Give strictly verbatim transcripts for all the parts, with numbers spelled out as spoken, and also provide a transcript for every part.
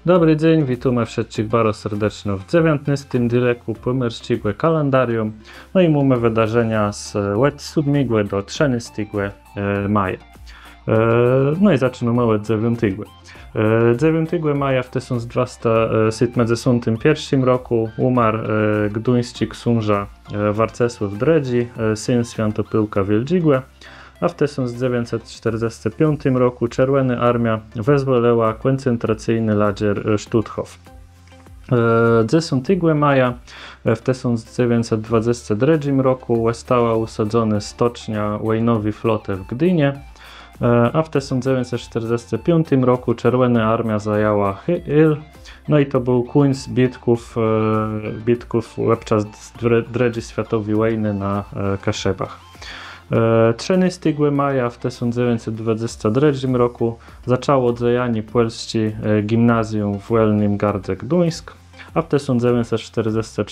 Dobri dzéń, witómë wszëtczich baro serdeczno w dzewiãtnôstim dzélëkù pòmòrsczégò kalendarium. No i mómë wëdarzenia z, òd sódmégò do trzënôstégò, e, maja. E, no i zaczinómë òd dzewiątégò. E, dzewiątégò maja w tësąc dwasta sétmëdzesątim pierszim rokù ùmarł, e, gduńsczi ksążã, e, Warcesłôw Drëdżi, e, syn Swiãtopôłka Wiôldżégò. A w tësąc dzewiãcset sztërdzestim piątim rokù Czerwònô Armiô wëzwòlëła kòncentracyjny lagér, e, Stutthof. E, dzesątégò maja, e, w tësąc dzewiãcset dwadzestim drëdżim rokù òstała ùsadzonô stoczniô wòjnowi flotë w Gdinie. E, a w tësąc dzewiãcset sztërdzestim piątim rokù Czerwònô Armiô zajãła Hy-, Hel. No i to béł kùńc bitków, e, bitków òbczas dr-, drëdżi swiatowi wòjnë na, e, Kaszëbach. E, trzënôstégò maja w tësąc dzewiãcset dwadzestim drëdżim rokù zaczãło dzejanié pòlsczé, e, gimnazjum w Wòlnym Gardze Gduńsk, a w tësąc dzewiãcset sztërdzestim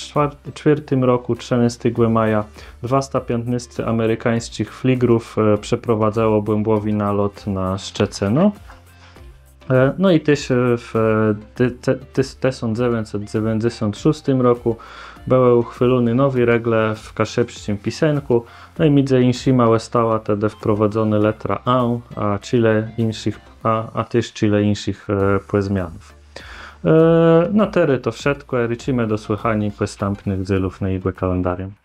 czwiôrtim rokù, trzënôstégò maja, dwasta piãtnôsce amerikańsczich fligrów, e, przeprowadzało bòmbòwi nalot na Szczecëno. E, no i téż, e, w, e, ty-, ty-, ty-, tësąc dzewiãcset dzewiãcdzesąt szóstim rokù bëłë ùchwôloné nowé regle w kaszëbsczim pisënkù, no i midzë jinszima òstała tedë wprowadzonô lëtera ã, a czile jinszich, a, a téż czile jinszich, e, pòzmianów. E, na terô to wszëtkò, rôczimë do słëchaniô pòstãpnëch dzélów najégò kalendarium.